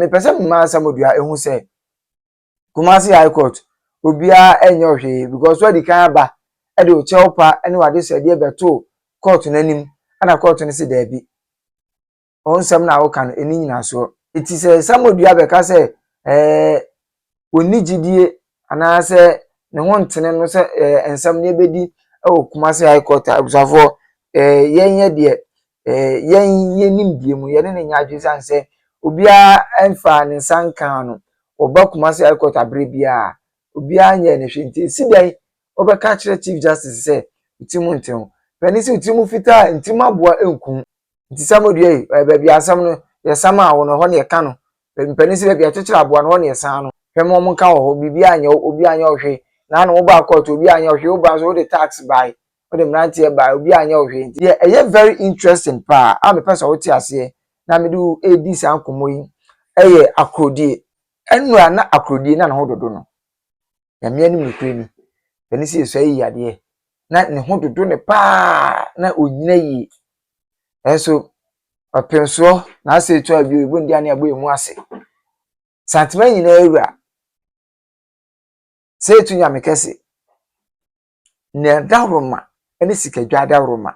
Mepɛ sɛ mema Asamodua ehu sɛ Kumasi High Court obiara nyɛ ɔhwee because wadi kan aba de wo kyɛw pa ne w'adesrɛdeɛ bɛtoo court no anim ɛna court no si daabi. Wɔn nsɛm na woka no ɛni nyinasoɔ. Nti sɛ Asamodua bɛka sɛ wɔnni gyidie anaasɛ ne ho ntene no sɛ nsɛm no yɛbɛdi wɔ Kumasi High Court a, abusuafoɔ, yɛn yɛ deɛ yɛn yɛnim deɛ mu yɛne ne nyɛ adwene sane sɛ obiara mfa ne nsa nkaa no. Ɔba Kumasi High Court abere biara, obiara nyɛ ne hwee, nti esi dɛn wɔbɛka kyerɛ Chief Justice sɛ wo mu nte ho panin sɛ wo mu fitaa ntirim aboa nkum. Nti Samodua yi, baabi asɛm no yɛsam a wɔ no hɔ ne yɛka no mpanin sɛ baabi akyekyere aboa no hɔ ne yɛsan no hwɛ ma wɔn nka wɔ hɔ. Biribi anyɛ, obi anyɛ ɔhwee na ano woba court, obi anyɛ ɔhwee. Woba nso wode tax bae, wode mmeranteɛ bae, obi anyɛ ɔhwee. Nti yɛ ɛyɛ very interesting paa a mepɛ sɛ wote aseɛ na mede wo edi saa nkɔmmɔ yi. Ɛyɛ akorodie ɛnura na akorodie na ne ho dodo no. Nyame anim nokorɛ ni, panin sɛ yɛsua yi yadeɛ na ne ho dodo ne paa na onyina yie, ɛnso ɔpemsoɔ na asɛ etu a bio ebu ndi ane abɔ emu ase. Santema nyinaa wura sɛ etu Nyame kɛse na dawuroma ne sikadwa dawuroma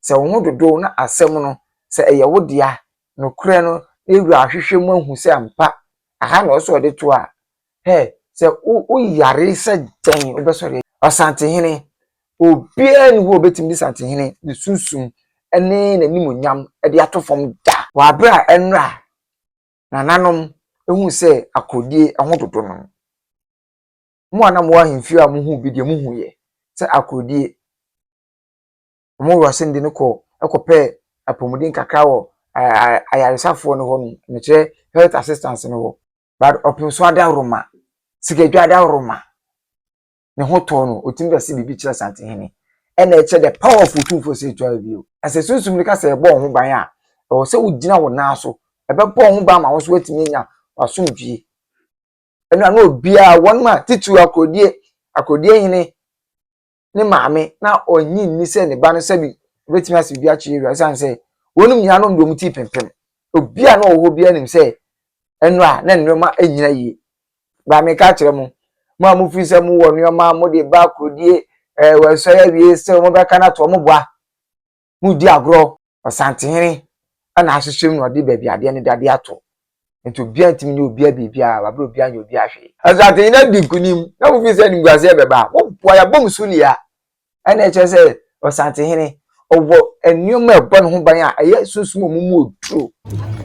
sɛ wo ho dodo na asɛm no sɛ ɛyɛ wo dea nokorɛ no na ewura ahwehwɛ mu ahu sɛ ampa aha na ɔsɔ ɔde to a hɛ sɛ woyare sɛ dɛn wobɛsɔre. Ɔsantehene obiara ni hɔ a obetumi de Santehene ne sunsum ne n'animonyam de ato fam da wɔ abere a ɛnora nananom ehu sɛ akodie ho dodo no. Mo a na mo wɔ ahemfie a mo hu bi deɛ, mo hu yɛ sɛ akodie wɔn wɔ de no kɔ ɛkɔpɛ apɔmuden kakra wɔ ayaresafoɔ no hɔ no, mekyerɛ health assistance no hɔ, but ɔpemso adaworoma sikadwa adaworoma ne ho tɔɔ no, otumi bɛsi biribi kyerɛ Santehene ɛna ɛkyerɛ the power of Otumfoɔ sɛ etu ayɛ bio. Ɛsɛ sunsum no kasa ɛbɔ wɔn ho ban a ɛwɔ sɛ wogyina wɔn nan so ɛbɛbɔ wɔn ho ban ma wɔn nso wɔatumi anya wasomdwie. Ɛno ano obiara wɔn ma titiri akorodie hene ne maame na ɔnyi nni sɛ ne ba no sɛbi obetumi asɛ biribi akyerɛ ewura, ɛsan sɛ wɔn nyinaa no de wɔn ti pempem. Obiara na ɔwɔ hɔ biara nim sɛ ɛno a na nneɛma nyina yie. Maame ka kyerɛ mo, mo a mo fi sɛ mo wɔ nneɛma mo de ba akorodie wɔsɔre awie sɛ wɔn bɛka no ato wɔn boa mo di agorɔ. Ɔsantehene ɛna ahyehyɛ mu na ɔde baabi adeɛ no dade ato, nti obiara ntumi nye obiara biribiara wabere obiara nye obiara hwee. Ɔsantehene adi nkunim na mo fi sɛ animguaseɛ bɛba mo boa yɛabɔ mo so lia. Ɛna ɛkyerɛ sɛ Ɔsantehene ɔwɔ nneɛma a ɛbɔ ne ho ban a ɛyɛ sunsum a ɔmo mu oduro.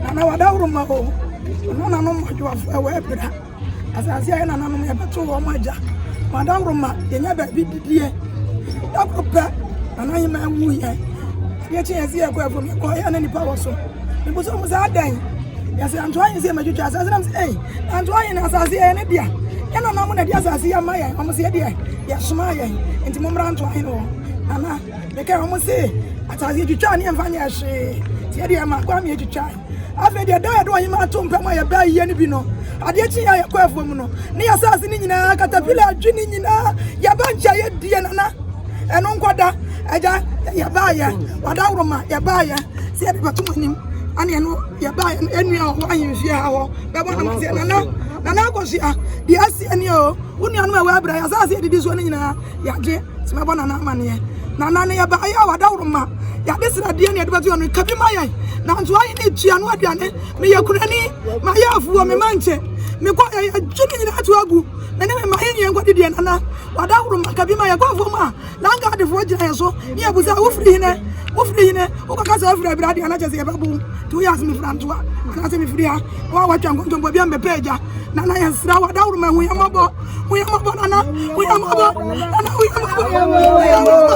Nana wadawuruma o, ɔno nanom adwoafo ɛwɔ ɛbra asase a yɛ nananom yɛbɛto wɔn agya wadawuruma yɛnya baabi didie. Dakoro pɛ nana ahema wu yɛ adeɛ kye yɛsi yɛkɔ ɛfam yɛkɔ yɛ ne nipa wɔ so mebusa ɔmo sɛ adɛn yɛsɛ anto ahen sɛ yɛmɛtwitwa asase nam sɛ ei anto ahen asase yɛ ne dea, yɛ nananom na de asase yɛ ama yɛn. Ɔmo sɛ yɛdeɛ yɛsoma yɛn nti mommra anto ahen wɔ nana meka. Ɔmo se asase yɛtwitwa ne yɛmfa nyɛ hwee nti yɛdeɛ ma kɔ ame yɛtwitwa. Afei deɛ da yɛde ɔhema ato mpɛm a yɛbɛɛ yie no bi no, adeɛ kye yɛ a yɛkɔ afuo mu no ne yɛsase no nyinaa katapila adwi ne nyinaa yɛba nkyɛ yɛdie. Nana ɛno nkɔda agya yɛbaayɛ wadaworoma yɛbaayɛ sɛ yɛde bɛto mo anim ane ɛno yɛbaayɛ no ɛnua wɔ hɔ ahemfie ha hɔ bɛbɔ no sɛ nana nana akɔsua deɛ asi ani o wo nuanom a ɛwɔ abira yɛasase yɛdidi soɔ no nyinaa yɛagye sɛ mɛbɔ nana amanneɛ. Nana no yɛbaayɛ a wadaworoma yɛade sradeɛ ne yɛde bɛto yɛ no ka bi ma yɛn nanso ayɛ ne tua no aduane. Meyɛ kunani, mayɛ afuo me ma nkyɛ mekɔ yɛdwe ne nyinaa to agu me ne me ma yɛ nyɛ nkɔdidiɛ. Nana wadaworoma ka bi ma yɛkɔ afuo mu a langadefoɔ gyina yɛ so ne yɛbusa wofiri hene, wofiri hene, wokɔka sɛ wofiri abira deɛ na kyɛ sɛ yɛbɛbo nti woyɛ ase mefiri Antoa anaasɛ mefiri ha na wa watwa nkontompo bi a mbɛpɛ agya. Nana yɛsrɛ wadaworoma hu yɛ mmɔbɔ, hu yɛ mmɔbɔ nana, hu yɛ mmɔbɔ nana, hu yɛ mmɔbɔ, hu yɛ mmɔbɔ.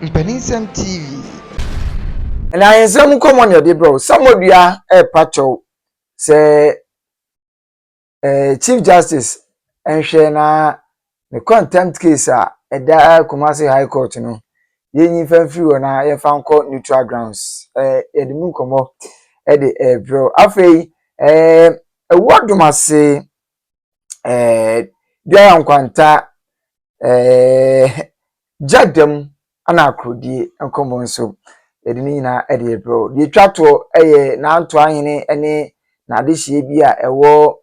Mpaninsɛm TV. Ɛna ahensɛm nkɔmmɔ ne ɔde brɛ wo. Samodua ɛrepa kyɛw sɛ Chief Justice nhwɛ na ne contempt case a ɛda Kumasi High Court no yɛnyi mfa mfiri hɔ na yɛmfa nkɔ neutral grounds. Yɛde mu nkɔmmɔ ɛde ɛrebrɛ wo. Afei ɛwɔ Adomase Duara Nkwanta gyadam. Ɛna akorodie nkɔmmɔ nso, yɛde ne nyinaa de rebrɛ wo. Deɛ ɛtwa toɔ yɛ Nantoahene ne n'adehyeɛ bi a ɛwɔ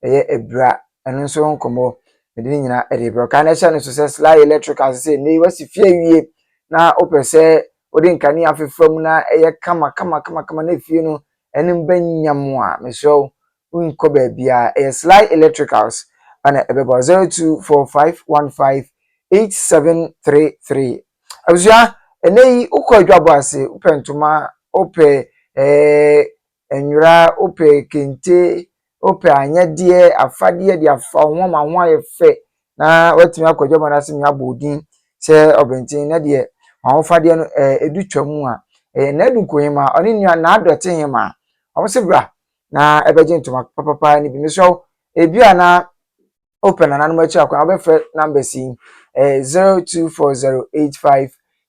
ɛyɛ Abura, ɛno nso ho nkɔmmɔ mede ne nyinaa de rebrɛ wo. Kae na hyɛ no nso sɛ Sly Electrical sɛ nnɛ yi wasi fie awie na wopɛ sɛ wode nkanea fefa mu na ɛyɛ kama kama kama kama na efie no anim bɛnyam a, mesrɛ wo wonkɔ baabiara. Ɛyɛ Sly Electricals ɛna ɛbɛba 0245158733. Abusua, ɛnɛ yi wokɔ adwabɔ ase, wopɛ ntoma, wopɛ nwera, wopɛ kente, wopɛ anyɛdeɛ, afadeɛ de afa wo ho ama ho ayɛ fɛ na watumi akɔ adwabɔ no ase abɔ odin sɛ ɔbɛnten na deɛ ahofadeɛ no ɛdu twa mu a, ɛyɛ Nadu Nkohima ɔne nua Naadɔte Hema wɔn se bra na ɛbɛgye ntoma papapa no bi. Mesrɛ wo, ebi a na wopɛ nananom akyi akwan, wobɛfrɛ numbers yi, ɛyɛ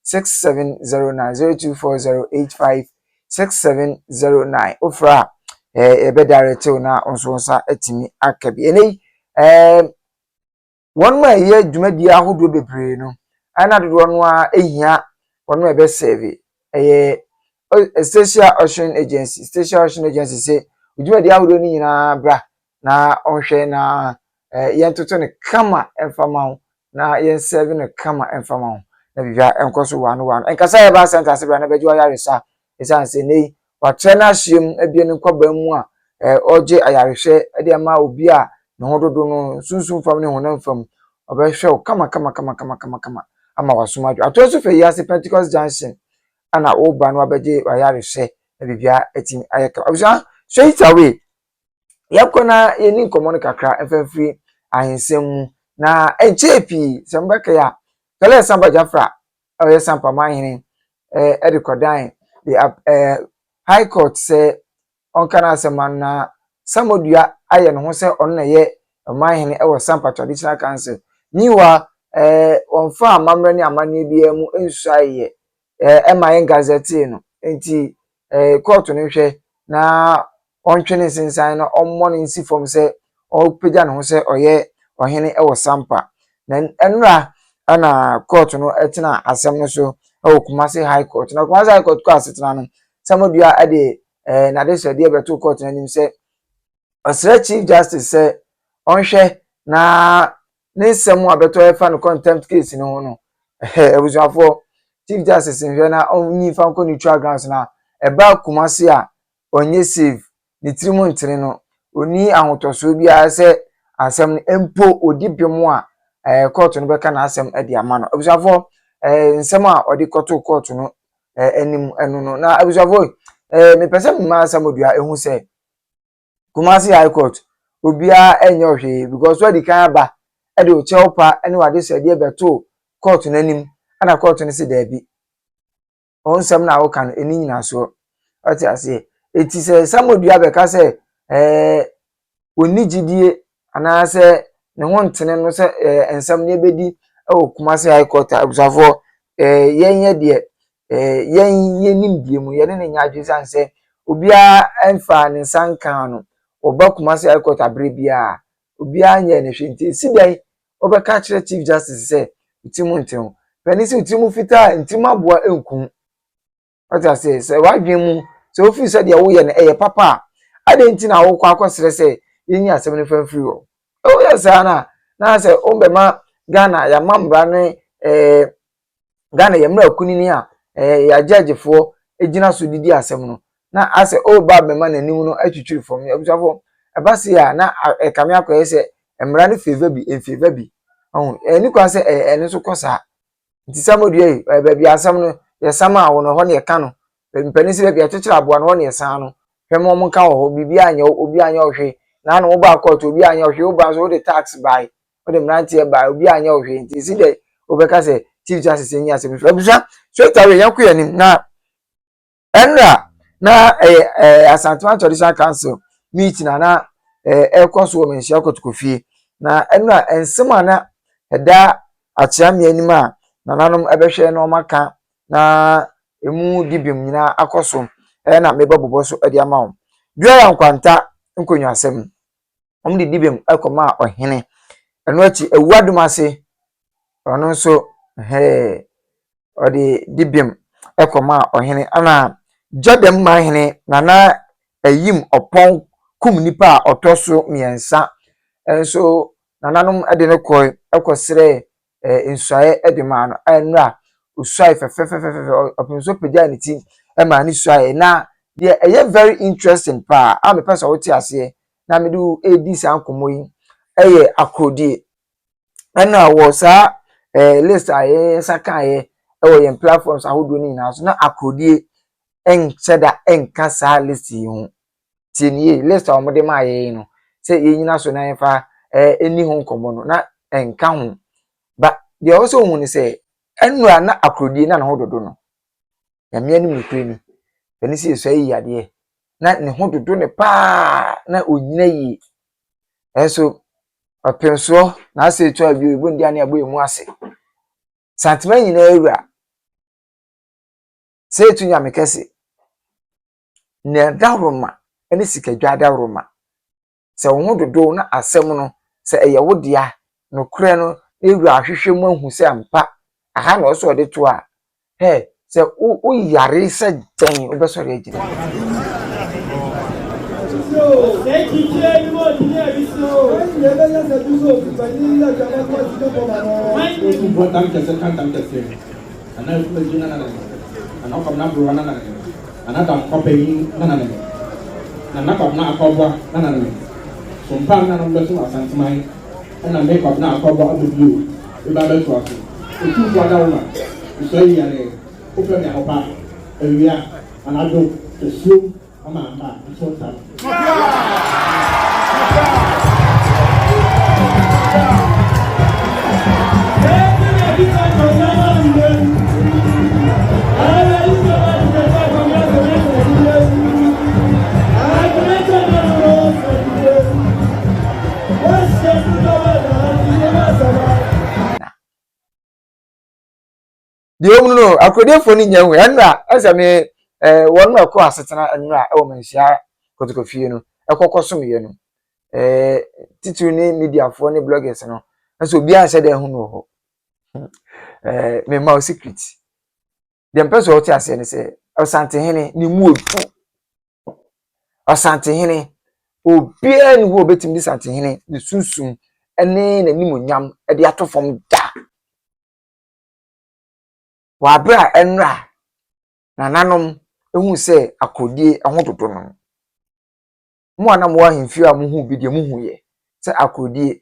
0240856709, 0240856709. Wofrɛ a, yɛbɛdirect wo na wo nso wo nsa atumi aka bi. Ɛnɛ yi, wɔn a ɛyɛ dwumadie ahodoɔ bebree no, ɛna dodoɔ no ara ehia wɔn a ɛbɛserve, ɛyɛ Stacia Ushering Agency. Stacia Ushering Agency sɛ dwumadie ahodoɔ no nyinaa bra na ɔnhwɛ na yɛntoto no kama mfa ma wo na yɛnserve no kama mfa ma wo na biribiara nkɔ so wano wano. Nkasa yɛ ba center ase bra na bɛgye wayaresa, ɛsiane sɛ nnɛ yi watrɛ no ahyia mu abie ne nkɔbaa mu a ɔgye ayarehwɛ de ama obi a ne ho dodo no sunsun fam ne honam fam. Ɔbɛhwɛ wo kama kama kama kama kama kama ama wasom adwo. Atoa nso fɛ yi ase Pentecost Junction ana woba no wabɛgye wayarehwɛ na biribiara atumi ayɛ kama. Abusua, straight away yɛkɔ na yɛni nkɔmmɔ no kakra mfɛmfiri ahensɛm mu na nkyɛn pii sɛ mbɛka a Tɔlɛ Samba Jafra a ɔyɛ Sampa manhene ɛde kɔdan the High Court sɛ ɔnka n'asɛm ano na Samodua ayɛ ne ho sɛ ɔno na ɛyɛ ɔmanhene ɛwɔ Sampa Traditional Council. Meanwhile, wɔmfa amammerɛ ne amanneɛ biara mu nsuaeɛ ɛma yɛn gazette no, nti court no hwɛ na ɔntwe ne nsensan na ɔmmɔ ne nsi fam sɛ ɔpagya ne ho sɛ ɔyɛ ɔhene ɛwɔ Sampa. Na nnura ɛna court no ɛtena asɛm no so ɛwɔ Kumasi High Court. Na Kumasi High Court kɔ asetena no, Samodua ɛde n'adesrɛdeɛ bɛto court n'anim sɛ ɔsrɛ Chief Justice sɛ ɔnhwɛ na ne nsɛm a bɛtɔ ɛfa no contempt case no ho no. Abusuafoɔ, Chief Justice nhwɛ na ɔnyi fa nkɔ neutral grounds na ɛba Kumasi a ɔnyɛ safe, ne tirim ntene no, oni ahotɔsoɔ biara sɛ asɛm no mpo odi bem a court no bɛka n'asɛm de ama no. Abusuafoɔ, nsɛm a ɔde kɔto court no anim ɛno no. Na abusuafoɔ, mepɛ sɛ mmaa Samodua ehu sɛ Kumasi High Court obiara nyɛ ɔhwee because wɔde kan aba ɛde okyɛw pa ne wade sɛdeɛ bɛto court n'anim, ɛna court no si daabi, wɔn nsɛm na awoka no ɛni nyinasoɔ. Ɔte aseɛ? Eti sɛ Samodua bɛka sɛ onni gyidie anaasɛ ne ho ntene no sɛ nsɛm no ebedi ɛwɔ Kumasi High Court a, abusuafoɔ, yɛn yɛ deɛ yɛn yɛnim die mu yɛne ne nya adwene san sɛ obiara mfa ne nsa nka no. Ɔba Kumasi High Court abere biara, obiara nyɛ ne hwɛ, nti esi dan ɔbɛka kyerɛ Chief Justice sɛ ti mu nte ho panin sɛ ti mu fitaa nti mu aboa nkum. Ɔte aseɛ sɛ wadwene mu sɛ ofiri sɛ deɛ woyɛ no ɛyɛ papa a, adeɛ nti na awokɔ akɔsrɛ sɛ yɛnyi asɛm no fa mfiri hɔ? Woyɛ saa na sɛ wɔbɛma Ghana yɛama mmara ne Ghana yɛ mmara kunini a yɛagyagyefoɔ gyina so didi asɛm no na asɛ ɔreba abɛma n'anim no atwitwiri fam. Abusuafoɔ, ɛba se a na ɛkame akɔyɛ sɛ mmara no favour bi mfavour bi. Ɔho ɛni kwan sɛ ɛno nso kɔ saa. Nti Samodua yi, baabi asɛm no yɛsam a wɔ no hɔ ne yɛka no mpanin sɛ baabi akyekyere aboa no hɔ ne yɛsan no hwɛ ma wɔn nka wɔ hɔ. Biribi anyɛ obi anyɛ ɔhwee na ano woba court, obi anyɛ ɔhwee. Woba nso wode tax bae, wode mmeranteɛ bae, obi anyɛ ɔhwee, nti esi dɛ wobɛka sɛ Chief Justice nyi asɛm firi. Abusua, straight away yɛn kɔ yɛn anim na ɛnra na ɛyɛ Asantuma Traditional Council meeting a na ɛrekɔ so wɔ Manhyia Kotoko fie. Na ɛnra nsɛm a na ɛda akyeame anim a nananom ɛbɛhwɛ na wɔn aka na emu di bem nyinaa akɔ so, ɛna mebɛ bobɔ so ɛde ama wɔn. Duara Nkwanta nkonnwasɛm, wɔn de di bem ɛkɔma ɔhene. Ɛno akyi, Ewu Adum ase, ɔno nso hɛɛ. Ɔde dibem kɔmaa ɔhene. Ɛna Jordan manhene Nana Ayim Ɔpɔn kum nipa a ɔtɔ so mmiɛnsa nso nananom de no kɔe kɔsrɛɛ nsuaeɛ de maa no. Ɛnora osuae fɛfɛfɛfɛfɛ ɔpem so pagyaa ne ti maa ne suaeɛ. Na deɛ ɛyɛ very interesting paa a mepɛ sɛ wote aseɛ na mede wo redi saa nkɔmmɔ yi yɛ akorodie. Ɛna wɔ saa list a yɛn nsa kaeɛ wɔ yɛn platforms ahodoɔ no nyinaa so na akorodie nhyɛ da nka saa list yi ho. Tie nie yie, list a wɔde maa yɛn no sɛ yɛnyina so na yɛmfa ɛni ho nkɔmmɔ no na ɛnka ho. Ba deɛ ɔwɔ sɛ ohun ne sɛ ɛnura na akorodie na ne ho dodo no. Nyame anim nokorɛ ni, ɛne sɛ yɛsua yi yadeɛ na ne ho dodo ne paa na ɔnyina yie. Nanso ɔpemsoɔ na asɛ etu a bio ebu ndi ane abɔ emu ase. Santema nyinaa wura sɛ etu nyame kɛse na dawuroma ne sikadwa dawuroma. Sɛ wo ho dodow na asɛm no sɛ ɛyɛ wo dea nokorɛ no na ewura ahwehwɛ mu ahu sɛ ampa aha na ɔsɛ ɔde to a hɛ sɛ wo yare sɛ dɛn wobɛsɔre agyina. Otumfoɔ tam kɛse ka ntam kɛseɛ, Nana Akumagye Nana Nene, Nana Kwabena Abrewa Nana Nene, Nana Dankwa Panyin Nana Nene, Nana Kwabena Akwaboa Nana Nene, Sompa a nananom bɛsom Asanteman ɛna me Kwabena Akwaboa abɔ bio reba abɛtoa so. Otumfoɔ Adaworoma, mesɔre yi yareɛ, wofrɛ me anɔpa, awia, anadwo, asuom, ama amma nso ntam. Deɛ ɔmu no akodeɛfoɔ no nya hu ɛnora ɛsɛ me ɛɛ wɔn a ɛkɔ asetena ɛnora ɛwɔ manhyia kɔtɔkɔfie no ɛkɔkɔ som yɛ no ɛɛ titiri ne mediafoɔ ne bloggers no nso obiara nhyɛ dɛ ɛho no wɔ hɔ ɛɛ mema o secret deɛ mpɛ sɛ ɔte aseɛ ne sɛ ɔsantehene ne mu odu ɔsantehene obiara ne hɔ a obetumi de santehene ne sunsum ne n'animonyam de ato fam da. Wɔ abere a ɛnora nananom ehu sɛ akodie ho dodo no, mo a na mowɔ ahemfie a mohu bi deɛ mohu yɛ sɛ akodie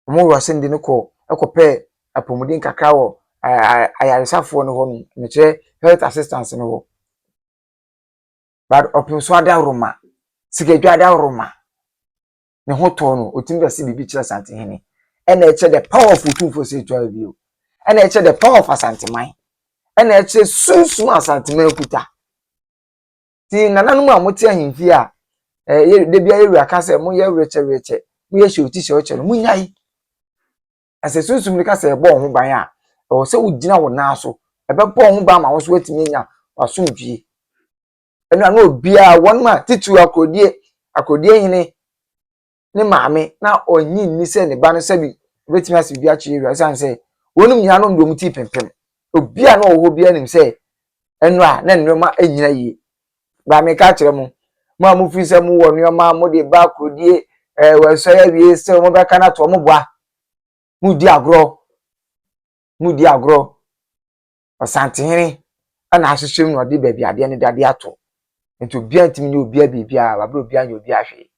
wɔn wura de no kɔ kɔpɛɛ apɔmuden kakra wɔ ayaresafoɔ no hɔ nom, mekyerɛ health assistance no hɔ. But ɔpem so adaworoma, sikadwa adaworoma, ne ho tɔɔ no, ɔtumi bɛse biribi kyerɛ Asantehene. Ɛna ɛkyerɛ the power of Otumfoɔ Osei Tuah bio. Ɛna ɛkyerɛ the power of Asanteman. Ɛna ɛkyerɛ sunsum Asanteman kuta. Ti nananom a mote ahemfie a, ɛyɛ da biara yɛwura ka sɛ moyɛ werɛkyɛ werɛkyɛ, moyɛ hyɛwti hyɛwkyɛ no, monyae. Na sɛ sunsum no ka sɛ ɛbɔ wo ho ban a, ɛwɔ sɛ wogyina wo nan so. Ɛbɛbɔ wo ho ban ma wo nso woatumi anya w'asomdwie. Ɛno a na obiara wɔn a titiriw akorodie akorodie hene ne maame na ɔnyi nni sɛ ne ba no sɛbi obetumi asɛ biribi akyerɛ wura ɛsiane sɛ wɔn nyinaa nom de wɔn ti pempem. Obiara na ɔwɔ hɔ biara nim sɛ ɛno a na nneɛma nnyina yie. Ba meka kyerɛ mo, mo a mofiri sɛ mowɔ nneɛma mode ba akorodie ɛɛ wɔasɔre awie sɛ wɔbɛka no ato wɔn boa. Modi agorɔ, modi agorɔ. Ɔsantehene ɛna ahyehyɛ mu na ɔde baabi adeɛ no dade ato. Nti obiara ntumi nyɛ obiara biribiara, wabere obiara nyɛ obiara hwee.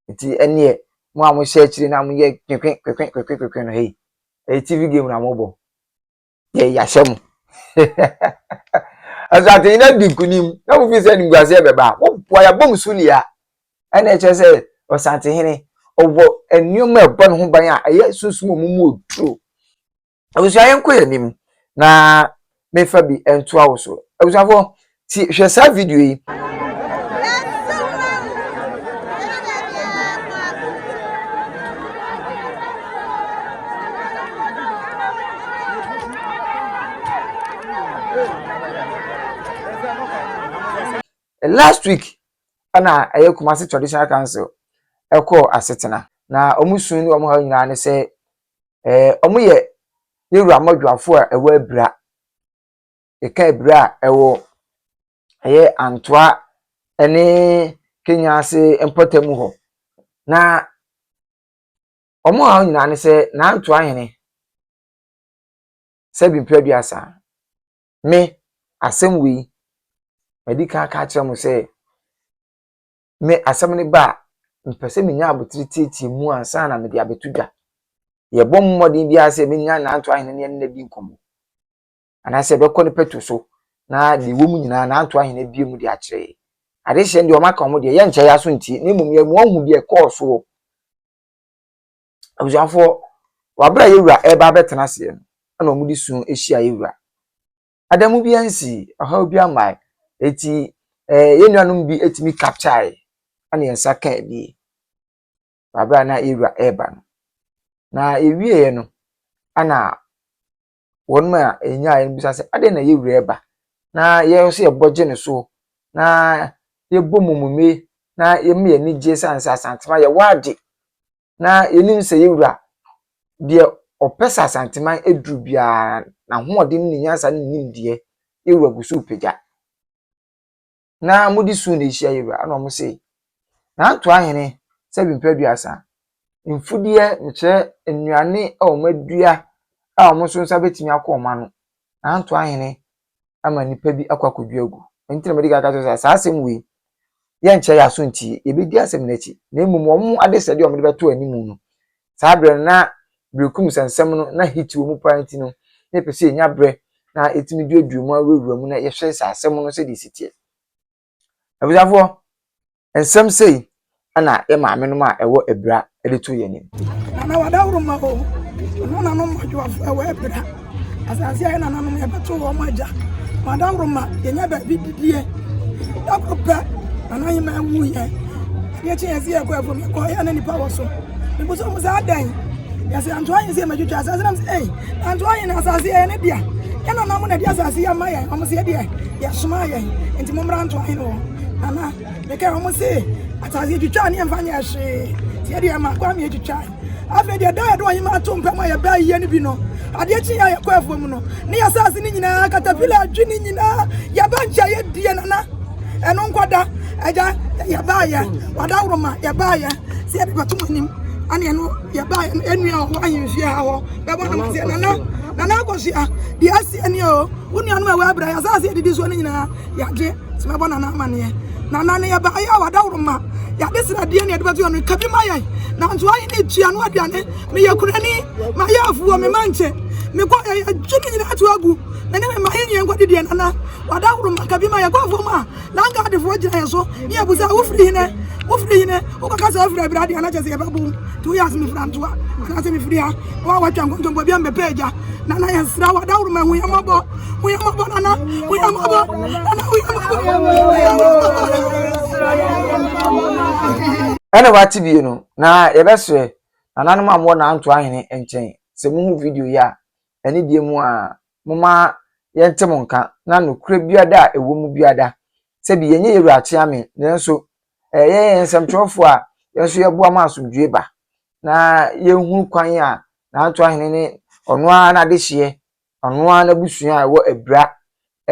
Nti ɛneɛ mo a mohyɛ akyire na moyɛ kwekwe kwekwe kwekwe kwekwe no hei, ɛyɛ TV game na mobɔ. Yɛ yɛahyɛ mo. Ɔsantehene adi nkunim na mofi sɛ animguaseɛ bɛba a, moboa yɛabɔ mo so lia. Ɛna ɛkyerɛ sɛ Ɔsantehene ɔwɔ nneɛma a ɛbɔ ne ho ban a ɛyɛ sunsum a wɔn mu oduro. Abusua yɛnkɔ yɛn anim na mefa bi ntoa wo so. Abusuafoɔ ti hwɛ saa video yi. Last week ɛna ɛyɛ Kumasi Traditional Council ɛkɔɔ asetena na wɔn su ne wɔn haw nyinaa ne sɛ ɛɛ wɔn yɛ yɛwura mmɔdwoafo a ɛwɔ abira. Yɛka abira a ɛwɔ ɛyɛ Antoa ne Kenya ase mpɔtam hɔ. Na wɔn haw nyinaa ne sɛ Nantoa hene sɛbi mpɛ aduasa me asɛm wei madi kan aka akyerɛ mo sɛ me asɛm no ba a mpɛ sɛ menya abotire tietie mu ansa na mede abɛto dwa. Yɛbɔ mmɔden biara sɛ menya Nantoa hene ne ɛne no adi nkɔmmɔ. anaasɛ ɛbɛkɔ ne pɛto so na deɛ ɛwɔ mu nyinaa n'anto ahene abue mu de akyerɛ yɛn. Adehyeɛ no deɛ wɔaka wɔn deɛ yɛnkyɛ yɛn aso ntie na mmom yɛn wɔn hu deɛ ɛkɔɔ soɔ. Abusuafoɔ, wɔabrɛ a yɛwura ɛreba abɛtena aseɛ no ɛna wɔn de su ahyia yɛwura. Adamu bi ansi, ɔhaw bi ammae. Eti ɛɛ yɛn nuanom bi etumi capture ɛna yɛn nsa kaa bi. Wɔabrɛ a na yɛwura ɛreba no. Na yɛwieɛ no ɛna wɔn a ɛnyaeɛ no bisa sɛ adɛn na yɛn wura reba na yɛn nso yɛbɔ gye ne so na yɛbɔ mumume na yɛma yɛn ani gye sane sɛ Asantema yɛwɔ ade na yɛnim sɛ yɛn wura deɛ ɔpɛ sɛ Asantema aduru biara n'ahoɔden ne nyansa ne nimdeɛ yɛn wura gu so repagya. Na mode su na ɛhyia yɛn wura ɛna wɔn se Nantoa hene sɛbi mpɛ aduasa mfudeɛ mekyerɛ nnuane a wɔadua a wɔn nso nsa bɛtumi akɔ wɔn ano. Nanto ahene ama nnipa bi akɔ akɔdua agu. Nti na mede ka kyerɛ sɛ saa asɛm wei yɛnkyɛ yɛ aso ntie, yɛbɛdi asɛm no akyi. Na mmom wɔn adesrɛdeɛ a wɔde bɛto anim no, saa berɛ no na berekum nsɛnsɛm no na hit wɔ mu paa nti no, na yɛpɛ sɛ yɛnya berɛ na yɛtumi duadua mu awurawura mu na yɛhwɛ saa asɛm no sɛdeɛ ɛsi teɛ. Abusuafoɔ, nsɛm sei na yɛ maamenom a ɛwɔ Abira de to yɛn anim. Nana wadaworo ma o, ɔno nanom adwoafo ɛwɔ Abira. Asase a yɛ nananom yɛbɛto wɔn agya. Wadaworo ma yɛnya baabi didie. Da koro pɛ, nana ahema wu yɛ. Adeɛ kye yɛsi yɛkɔ afuom yɛkɔ yɛ na nipa wɔ so. Mebu sɛ ɔmo sɛ adɛn? Yɛsɛ antoa yɛn sɛ yɛmɛtwitwa asase nam sɛ ei antoa yɛn asase yɛ ne dea. Yɛn nananom na ɛde asase yi ama yɛn. Ɔmo sɛ yɛ deɛ yɛsomaa yɛn nti mommra ntoa hene hɔ. Nana meka ɔmo se asase yɛtwitwa ne yɛmfa nyɛ hwee. Nti yɛ deɛ ma kwa me yɛtwitwa. Afei deɛ da yɛde ɔhema ato mpam a yɛbaa yie no bi no, adeɛ kye yɛ a yɛkɔ afuom no, ne yɛ asase no nyinaa katapila adwi ne nyinaa yɛba nkyɛ yɛdie nana. Ɛno nkɔda agya yɛbaayɛ wadaworoma yɛbaayɛ sɛ yɛde bɛto mo anim ane ɛno yɛbaayɛ no ɛnua wɔ hɔ ahemfie ha hɔ bɛbɔ no maseɛ nana nana akɔsua deɛ asi ani o wo nuanom a ɛwɔ abira yɛ asase yɛdidi soɔ no nyinaa yɛagye sɛ mɛbɔ nana amaneɛ nana no yɛbaayɛ a wadaworoma yɛade sradeɛ ne yɛde bɛto yɛ no ka bi ma yɛn nanso ayɛ ne tua no aduane meyɛ kurani mayɛ afuo me mankyɛ mekɔ yɛgye ne nyinaa to agu me ne me ma yɛn yɛn kɔdidiɛ nana Wadaworo maka bi ma yɛkɔ afuom a langadefoɔ gyina yɛn so ne yɛbu sɛ wofiri hene wofiri hene wokɔka sɛ wofiri abira deɛ na kyɛ sɛ yɛbɛbo nti woyɛ ase mefiri antoa anaasɛ mefiri ha na woawatwa nkontompo bi a mbɛpɛ agya nana yɛsrɛ wadaworo ma hu yɛ mmɔbɔ hu yɛ mmɔbɔ nana hu yɛ mmɔbɔ nana hu yɛ mmɔbɔ. Ɛna wate bio no, na yɛbɛsrɛ nananom a mowɔ Nantoa hene nkyɛn sɛ mohu video yi a, anidie mu a, momma yɛnte mo nka, na nokorɛ biada a ɛwɔ mu biada, sɛbi yɛnyɛ yɛn wura Kyeame, nanso ɛyɛ yɛn nsɛmtwerɛfoɔ a yɛn nso yɛboa ma asomdwoeɛ ba, na yɛhunu kwan a Nanto Ahene ne ɔno ara n'adehyeɛ, ɔno ara n'abusua a ɛwɔ Abira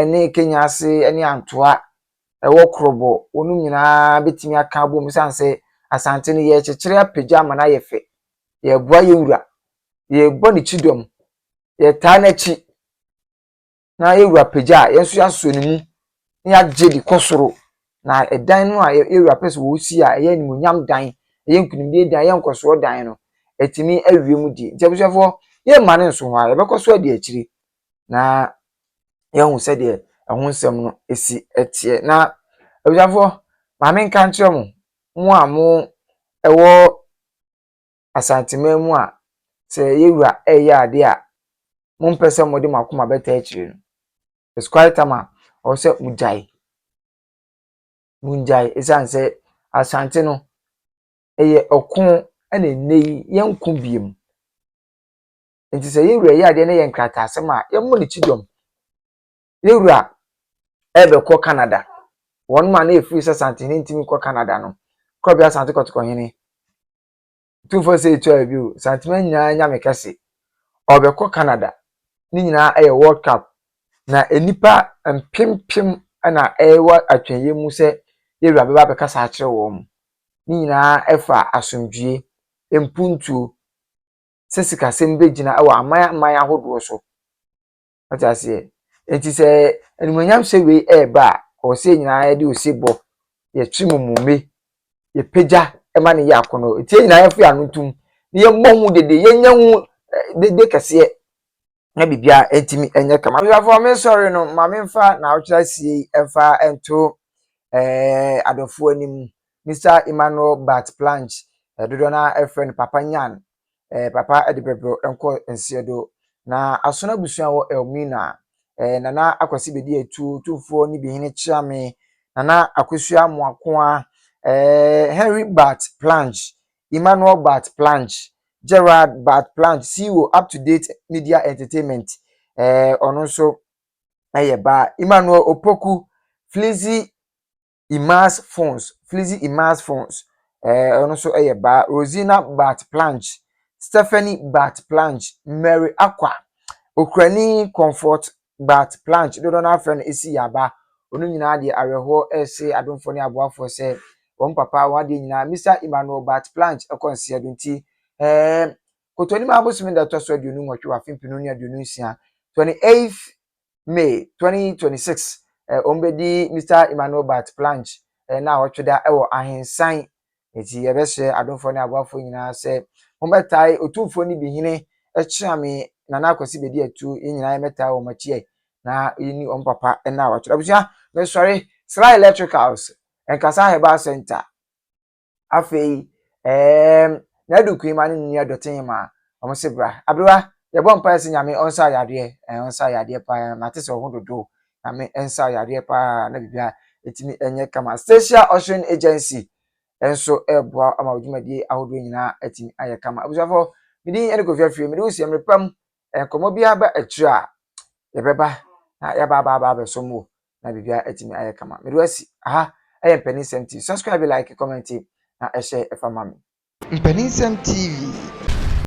ne Kenya ase ne Antoa ɛwɔ Korɔbɔ, wɔnom nyinaa bɛtumi aka abom ɛsiane sɛ Asante no yɛrekyekyere apagya ama no ayɛ fɛ, yɛreboa yɛn wura, yɛrebɔ ne kyidɔm, yɛtaa n'akyi na yɛwura pagya a, yɛn nso yɛasɔ ne mu na yɛagye de kɔ soro. Na ɛdan no a yɛwura pɛ sɛ wɔsi a ɛyɛ animuonyam dan, ɛyɛ nkunimdie dan, ɛyɛ nkɔsoɔ dan no, ɛtumi awie mu die. Nti abusuafoɔ, yɛmma no nso hɔ a, yɛbɛkɔ so adi akyire na yɛahu sɛdeɛ ɛho nsɛm no si teɛ. Na abusuafoɔ, maame nka nkyerɛ mo, mo a mo ɛwɔ Asanteman mu a, sɛ yɛn wura reyɛ adeɛ a, mompɛ sɛ mode mo akoma bɛtaa akyire no. It's quite time a ɔwɔ sɛ mogyae. Mongyae ɛsiane sɛ Asante no, ɛyɛ ɔko ɛna ɛnnɛ yi yɛnko biom. Nti sɛ yɛn wura yɛ adeɛ na ɛyɛ nkrataasɛm a, yɛmmɔ ne kyidɔm. Yɛn wura ɛrebɛkɔ Canada. Wɔn ma na ɛfiri sɛ Asantehene ntumi nkɔ Canada no, Korɔbea Asante Kɔtɔkɔhene Tumfoɔ sɛ etu ayɛ bio, Santema nyinaa nyame kɛse. Ɔbɛkɔ Canada. Ne nyinaa yɛ World Cup. Na nnipa mpempem na ɛwɔ atwɛnyɛ mu sɛ yɛwura bɛba abɛkasa akyerɛ wɔn. Ne nyinaa ɛfa asomdwie, mpuntuo, sɛ sikasɛm bɛgyina wɔ aman aman ahodoɔ so. Wate aseɛ? Nti sɛ animuonyamhyɛ wei ɛreba a, ɛwɔ sɛ yɛn nyinaa yɛde osebɔ, yɛtwe mumume, yɛpagya ma no yɛ akɔnnɔ. Nti yɛn nyinaa yɛmfa yɛn ano ntom na yɛmmɔ ho dede, yɛnyɛ ho dede kɛseɛ na biribiara ntumi nyɛ kama. Abusuafoɔ, me sɔre no, ma memfa naawɔtwe asie yi mfa nto adɔfoɔ anim. Mr. Emmanuel Bat Planche, dodoɔ no ara frɛ no Papa Nyan. Papa de brɛbrɛ nkɔ nseɛ do. Na Asono abusua wɔ Elmina. Nana Akwasi Bedi Atuo, Tumfoɔ ne Bihene Kyeame, Nana Akosua Amoakoa, Henry Bat Planche, Emmanuel Bat Planche, Gerard Bat Planche, CEO Up to Date Media Entertainment. Ɔno nso yɛ ba. Emmanuel Opoku, Flizzy Imas Phones, Flizzy Imas Phones. Ɔno nso yɛ ba. Rosina Bat Planche, Stephanie Bat Planche, Mary Akwa, Okurani Comfort Bat Planche, dodoɔ no afrɛ no esi yaba. Ɔno nyinaa deɛ awerɛhoɔ ɛrese adomfoɔ ne aboafoɔ sɛ wɔn papa wɔn adeɛ nyinaa, Mr. Emmanuel Bat Planche, ɛkɔ nseɛ do. Nti Kotonim abosome da ɛtɔ so 28 wɔ afe 2026, 28 May 2026, wɔn bɛdi Mr. Emmanuel Bat Planche na awɔtwe da ɛwɔ Ahensan. Nti yɛbɛhyɛ adomfoɔ ne aboafoɔ nyinaa sɛ wɔbɛtae Otumfoɔ ne Bihene Kyeame Nana Akwasi Bedi Atuo. Yɛn nyinaa yɛmɛtae wɔn akyi na yɛni wɔn papa na awɔtwe. Abusua, mesɔre Sly Electricals, Nkasa Herbal Center, afei Nadu Kuima ne nua Dɔtehema, wɔn se bra aberewa. Yɛbɔ mpaeɛ sɛ Nyame ɔnsa yadeɛ, ɔnsa yadeɛ paa. Mate sɛ ɔho dodo. Nyame nsa yadeɛ paa na biribiara ɛtumi ɛnyɛ kama. Stacia Ushering Agency nso ɛreboa ama dwumadie ahodoɔ nyinaa atumi ayɛ kama. Abusuafoɔ, medin ɛne Kofi Afiri. Mede wosia mmerɛ pam nkɔmmɔ biara ba akyire a yɛbɛba na yɛaba aba aba abɛsom wo na biribiara atumi ayɛ kama. Mede wasi aha ɛyɛ Mpaninsɛm TV. Subscribe, like, comment na ɛhyɛ ɛfa ma me. Mpaninsɛm TV.